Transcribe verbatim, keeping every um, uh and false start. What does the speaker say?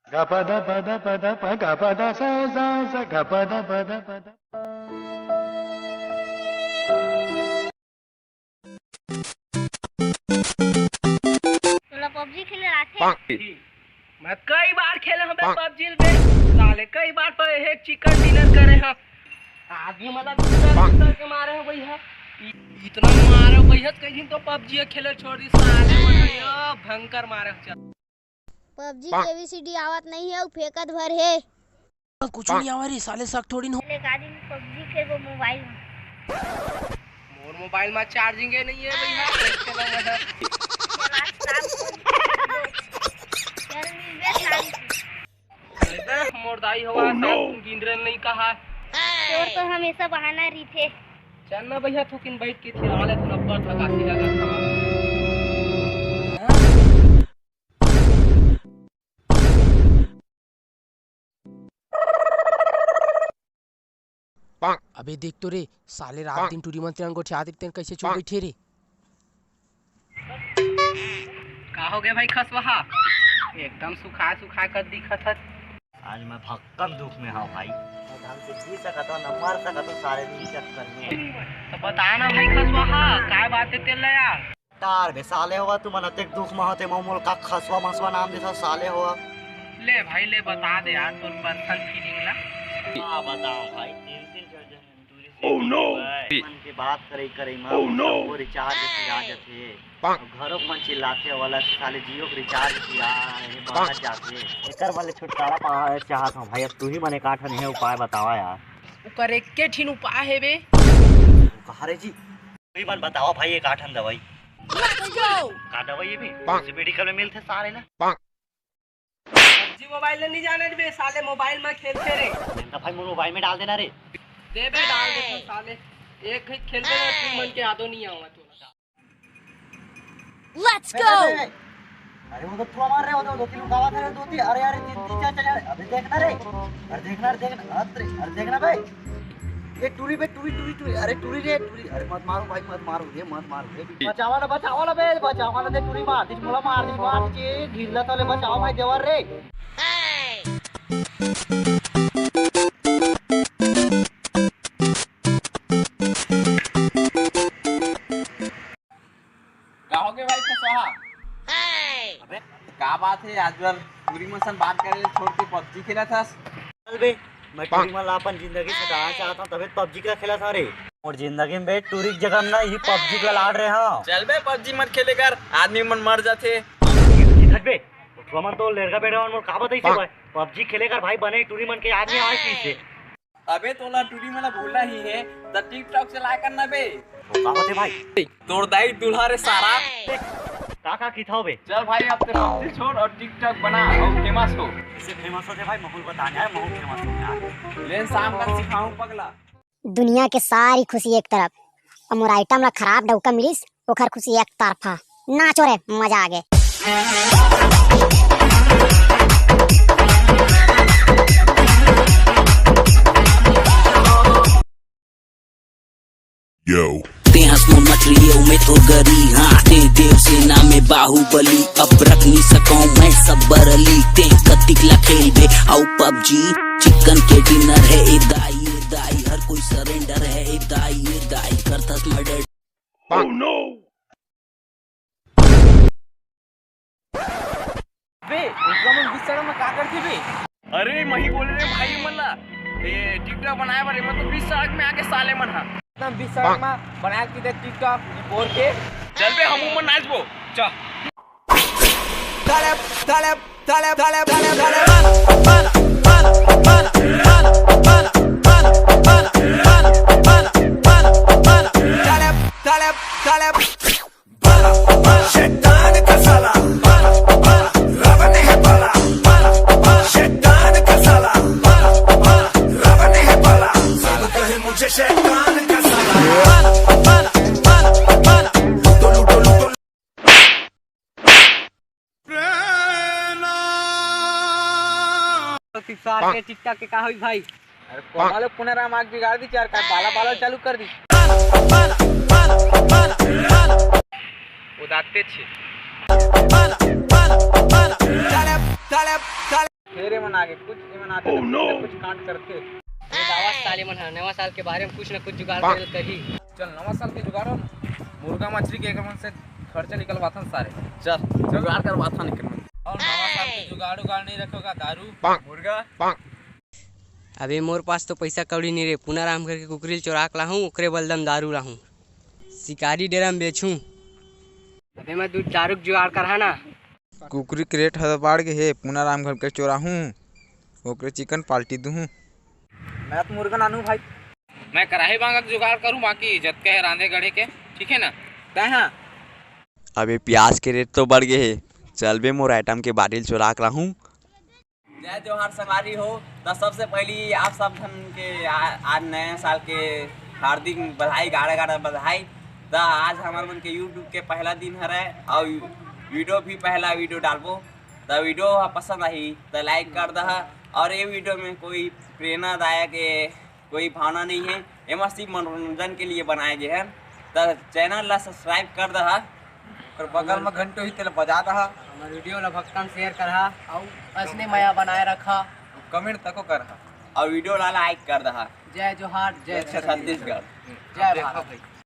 Gapada pada pada pa gapada sa sa sa gapada pada pada. तोला PUBG खेले आथे? मैं कई बार खेले हूँ बे पबजी बे। साले कई बार तो एक चिकन डिनर करे हैं। आदमी मतलब दूसरा दूसरा के मारे हो भैया। इ-, इतना मारे हो भैया, कई दिन तो पबजी खेले छोड़ दी साले मन, यो भयंकर मारे हो। पबजी के एबीसीडी आवत नहीं है, अउ फेंकत भर है। कुछ नहीं आवा रे साले, शक थोड़ी न हो। ले का दिन पबजी खेलबो मोबाइल में। मोर मोबाइल में चार्जिंग ही नहीं है भैया, कैसे खेलूं मैं? चल मिलबे शाम को। अरे मोर दाई हवा, शायद तुम गिंदरे नहीं कहा। तोर तो हमेशा बहाना रहिथे। चल ना भैया, थोकिन बैठ के थिरा ले, थोड़ा ऊपर थकासी लगा था। अबे देख तो रे, साले रात दिन टूरी मन तेन गोठियात रहितेन, कैसे चुप बैठे रे। का हो गया भाई खसवहा? एकदम सुखा सुखा कर दिखत हस। आज मैं भक्कम दुख में हूँ भाई। न ढंग से जी सकत हूँ, न मर सकत हूँ सारे दिन चक्कर में। तो बता ना भाई खसवहा, काय बात है तेला यार? तार बे साले होवा, तुमन अतेक दुख म होते, मऊ मोल का खसवा मसवा नाम देथव साले होवा। ले भाई ले, बता दे यार तोर पर्सनल फीलिंग ला। का बताओ भाई, तीन तीन चार चार दिन दूरी से Oh no! मन के बात करे करे म Oh no! वो रिचार्ज सिरा जथे। अब घरों के मन चिल्लाथे वाला साले जियो के रिचार्ज सिरा हे, बाहर जाथे। एकर वाले छुटकारा पा चाहत हूँ भाई, अब तू ही मन एक आठ ठन हे उपाय बतावा यार। ओकर एक्के ठिन उपाय हे बे। कहा रे जी? तुही मन बतावा भाई, एक आठन दवाई। Let's go! का दवाई ये भी? कौन से मेडिकल में मिलथे सारे ला? पबजी मोबाइल ले नहीं जाने बे, साले मोबाइल में खेलते रे। तो भाई मोर मोबाइल में डाल देना रे। दे बे, डाल दे तो साले। एक ही खेलते रे, तू मन के यादो नहीं आवा तू। Let's अरे, go! अरे, अरे, वो तो थ्रो मार रहे हो, वो तो दो तीन लुकावा थे, दो तीन, अरे, अरे, तीन, तीन, चार, चार, अरे, अबे देखना रे, अरे, देखना, अरे, देखना, अरे, अरे, देखना भाई, ये टूरी बे, टूरी, टूरी, टूरी, अरे, टूरी रे, टूरी, अरे, मत मारो भाई, मत मारो रे, मत मारो रे, बचावा ना, बचावा ना बे, बचावा ना दे, टूरी मार दीज, मोला मार दीज, मार दीज, गिरला तले बचावा भाई, देवर रे। का हो गे भाई खसहा? अबे का बात हे, आज बार टूरी मन सन बात करे छोड़ के पबजी खेलत हस? चल बे, मैं टूरी मन ला अपन जिंदगी से हटाना चाहत हूँ, तबे पबजी ला खेलत हूँ रे। मोर जिंदगी में बे टूरी के जगह में ना ही पबजी ला लाड़ रहे हूँ। चल बे पबजी मत खेले कर, आदमी मन मर जाथे। हट बे, उठवा मन तो लेरगा बेड़ा मन मोर का बताई से भाई, पबजी खेले कर भाई बने टूरी मन के याद नहीं आए किसे। अबे तोला टूरी मन ला भूलना ही हे, त TikTok चलाए कर ना बे। वो का होथे भाई? तोर दाई दूल्हा रे सारा। का का किथाओ बे? चल भाई अब ते पबजी छोड़ और TikTok बना और फेमस हो। इसे फेमस होथे भाई, महूल बताने यार, महूल फेमस हो यार। लेन शाम का सिखाऊं पगला। दुनिया के सारी खुशी एक तरफ, अउ मोर आइटम ला खराब डउका मिलिस, ओखर खुशी एक तरफा। नाचो रे, मजा आ गे। Yo। ते हंस मोर मछरियों में तो गरी, हाँ, ते देव सेना में बाहुबली, अब रख नहीं सकूं मैं सब्बर अली, ते कतिक ला खेल बे, आओ पबजी, चिकन के डिनर है, ए दाई, ए दाई, हर कोई सरेंडर है, ए दाई, ए दाई, करथस मर्डर। Oh no! बे, उठवा मन बीच सड़क में का करथे बे? अरे, मही बोले रे भाई मन ला। ए, TikTok बनाए बर, एमन तो बीच सड़क में आके साले मन हा। एकदम बीच सड़क में बनाए किधर TikTok, बोर के। चल बे, हमू मन नाचबो। चल। शैतान का साला, रब ने है पाला, शैतान का साला, रब ने है पाला, सब कहे मुझे शैतान का साला। तो सिक्सार के TikTok के का होई भाई? अरे कोमा लोग पुनराम आग बिगाड़ दी यार, का बाला बाला चालू कर दी। उदाते छे। फेर एमन आगे कुछ, एमन आगे तो कुछ न कुछ कांड करथे। ये दावा साले मन ह नवा साल के बारे में कुछ न कुछ जुगाड़ करे ल करही। चल, नवा साल के जुगाड़ हो ना, मुर्गा मछली के एकर मन से खर्चा निकलवाथन सारे। चल, जुगाड़ करवाथन एकर मन। और नवा साल के जुगाड़ उगाड़ नहीं रखोगा, दारू, मुर्गा। अबे मोर पास तो पैसा कौड़ी नहीं रे, पूनाराम घर के कुकरी ल चोरा के लाहूं, ओकरे बलदम दारू लाहूं, शिकारी डेरा में बेचूं। अबे मैं दूध दारू के जुगाड़ करहा ना। कुकरी के रेट ह बाढ़ गे हे, पूनाराम घर के चोराहूं, ओकरे चिकन पार्टी दूहूं। मैं तो मुर्गा नानू भाई। मैं कराही बांगा के जुगाड़ करूं, बाकी जतका हे रांधे गढ़े के, ठीक है ना? तय हाँ। अबे प्याज के रेट तो बढ़ गे हे, चल बे मोर आइटम के बाटिल चोरा के लाहूं। जय जोहार संगवारी हो। तो सबसे पहली आप सब धन के आ, आज नया साल के हार्दिक बधाई, गाड़ा गाड़ा बधाई। तो आज हमार मन के YouTube के पहला दिन हरे और वीडियो भी पहला वीडियो डालबो। तो वीडियो ह पसंद आही तो लाइक कर दहा। और ये वीडियो में कोई प्रेरणादायक, ये कोई भावना नहीं है, एमा सिर्फ मनोरंजन के लिए बनाए गए हैं। तो चैनल ला सब्सक्राइब कर दहा। और बगल में घंटो ही तेला बजा दहा। हमारे वीडियो ला भक्तन शेयर करहा। और असने मया बनाए रखा। कमेंट तको करहा। और वीडियो ला लाइक कर दहा। जय जोहार, जय जय छत्तीसगढ़। जय भारत।